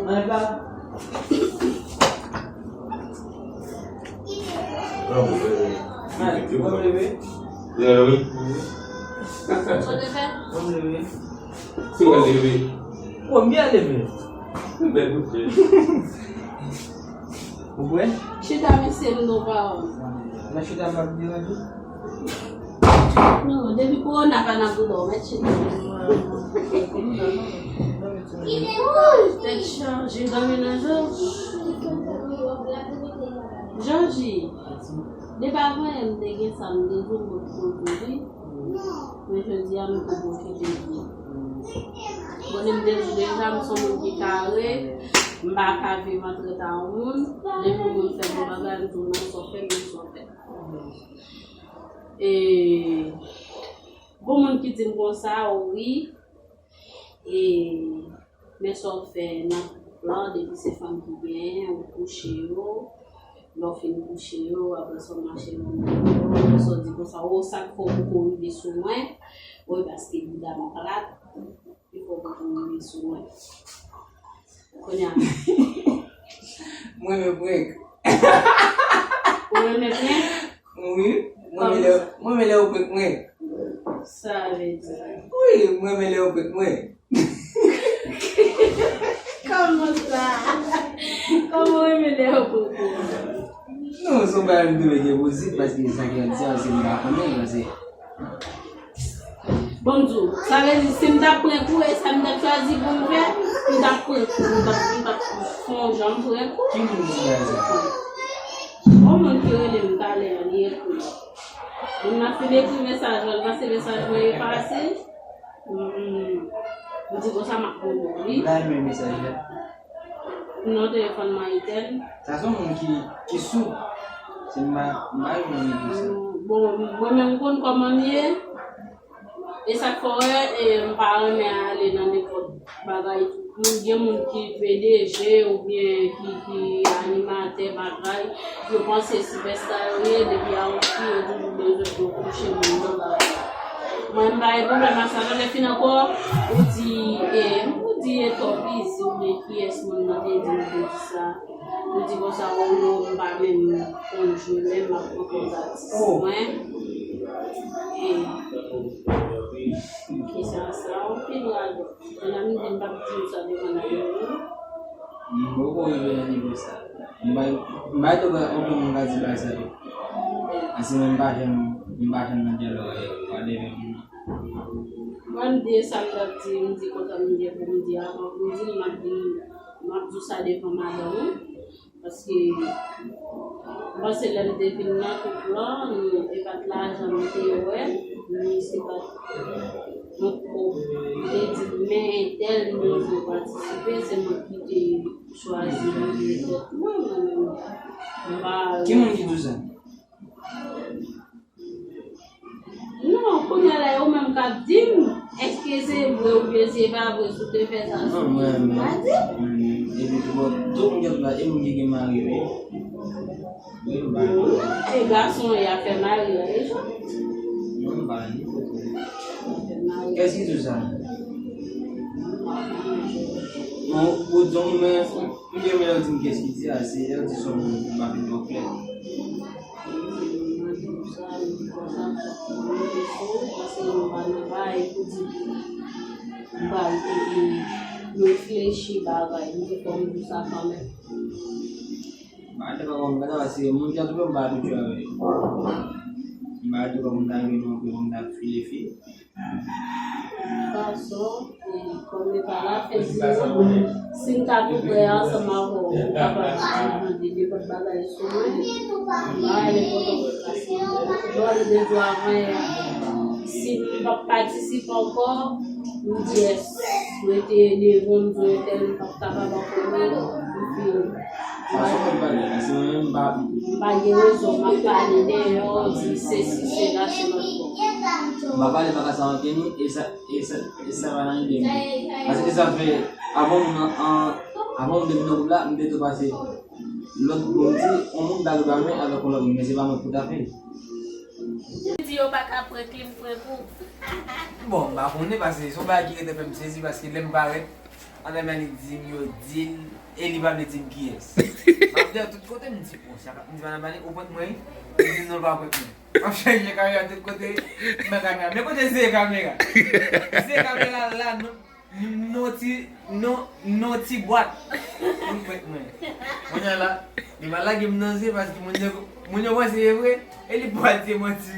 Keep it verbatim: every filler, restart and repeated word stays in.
Ann la. Bravo, bravo. Ann, bon leve. Bravo. Sa w te fè? Bon leve. Si w leve. Bon, byen leve. Bèl kout pye. Ou kwè? Chita, mesye, m nou pa wè. Nan chita m ap deranje. Non, depi kowona pa nan bouda w, mèt chita. Tèt chaje, dòmi nan je w. Jòji, depi avan yè m te gen sa, m te di w m pot koze wi. Men jodi a, m te pwofite di w. Bon, m te di w deja, m se yon moun ki kare, m pa ka viv antre ta yon moun. Depi yon moun fè m yon bagay, m di w nan sa w fè, nan sa w fè. E, bon, moun ki di m konsa, wi. E, men sa w fè nan koup lan, depi se fanm ki genyen, ou kouche yo. Lè w fin kouche yo, apre sa w mache nan men yo, apre sa w di konsa, o, sa k fè w poko rive sou mwen? Wi, paske bouda m plat, ki fè w poko rive sou mwen. Kounye a. Mwen renmen prank. Ou renmen prank? Wi, mwen renmen lè, mwen renmen lè w prank mwen. Sa vle di. Wi, mwen renmen lè w prank mwen. Kòman sa? Kòman w renmen lè yo poko? Non, se yon bagay m te wè gen pozit, paske sa ki ap di a, se m pa konnen, paske Bon, m di w, sa vle di, si m t ap prank ou, e sa m t ap chwazi pou m fè, m t ap prank ou, m t ap, m t ap fè yon jan m prank ou. Ki moun ki di bagay sa? Yon moun ki rele m talè a, li ekri. Moun nan fin ekri mesaj la, l panse mesaj mwen efase. M, m di konsa, m ap pran wi. M ta renmen mesaj la. Non, telefòn mwen etèn. Sa se yon moun ki, ki sou. Se m pa, m pa renmen moun ki sa. Bon, mwen menm m konn kòman m ye. E sa k fè w wè, e, m pa renmen ale nan nenpòt bagay. Moun, gen moun ki P D G oubyen ki, ki animatè bagay, yo panse sipèsta yo ye, depi a yon fi, yo toujou bezwen pou yo kouche moun nan bagay. Mwen, m pa gen pwoblèm ak sa, lè fin ankò, ou di, e, ou di e Top Easy oubyen kiyès moun nan te di m te di sa. Ou di konsa, o non, m pa menm konn jwe, menm m ap pran pòz atis mwen. E, ki sa, sa, anpil radòt. Nan m di m p ap di w sa devan nan yo, non. M poko rive nan nivo sa. M pa, m pa tou wè okenn moun ka di bagay sa tou. Paske mwen m pa janm, m pa janm nan dyalòg avèk, pa de moun. Mwen, m di e sa m t ap di, m di kontan m gen pou m di avan pou m di l, m ap di, m ap di w sa devan madanm ou. Paske, m panse lè m te vin nan koup lan, e pa t lajan m te wè, ni se pa t, m te di, men entèl m bezwen patisipe, se mwen ki te chwazi li tèt mwen, mwen menm. M pa. Ki moun ki di w sa? Non, kounye a la, yo menm k ap di m, èske se vre oubyen se pa vre, si w te fè sa sou mwen, m pa di. Epi tou, bon, tout moun ki ap la, e moun ki gen mari, wi. Wi, m pa. E gason, y ap fè mari a, e jan. Non, m pa ni kote. Kès ki di w sa? Non, ou di w, men, m gen men yo di m kès ki di a, se yo di sou moun, m pa vin twò klè. Mwen di w sa, mwen di w sa, mwen di w sa, paske mwen pa nan bagay pou di m pral reflechi bagay, m te fò m di w sa kanmenm. Mwen te pa konn bagay, paske moun ki antoure m pa abitye avè yo. M pa te konn moun ta gen non pou moun ta file fi. Fason, e, kòm e pa la, fè di nou, si m ta tou prè ansanm avè w, ou kapab di mande nenpòt bagay sou mwen. M pa wè nenpòt bagay. Jan m te di w avan yè, si m p ap patisipe ankò, m di yès. Rete devan m di w entèl, m p ap kapab ankò non, m fini. Fason mwen pale, paske mwen menm m pa. M pa gen rezon, m ap pale deyò, di sesi, sela, se lòt bò. M pa pale, m pa ka sa antre nou, e sa, e sa, e sa pa nan ide m. Paske sa fè, avan moun nan, an, avan moun te vin nan gwoup la, m te tou pase lòt bò, m di, on moun ta dwe pa menm avèk on lòt moun, men se pa mwen pou ta fè l. Li di yo pa ka prank li, m prank ou. Bon, m pa konnen, paske se yon bagay ki rete fè m sezi, paske lè m parèt, Madan Manik di m yo di l, e li pa vle di m kiyès. M ap deyò tout kote, m di, "Bon, sa pa," m di, "Madan Manik, ou prank mwen wi?" Li di, "Non, l pa prank mwen." M ap chache kamera tout kote, m wè kamera. Men kote se kamera? Se kamera la, non. Nou ti, nou, nou ti bwat. Nou prank mwen. Kounye a la, li pa lage m nan zye paske moun yo, moun yo panse e vre, e li pa di manti.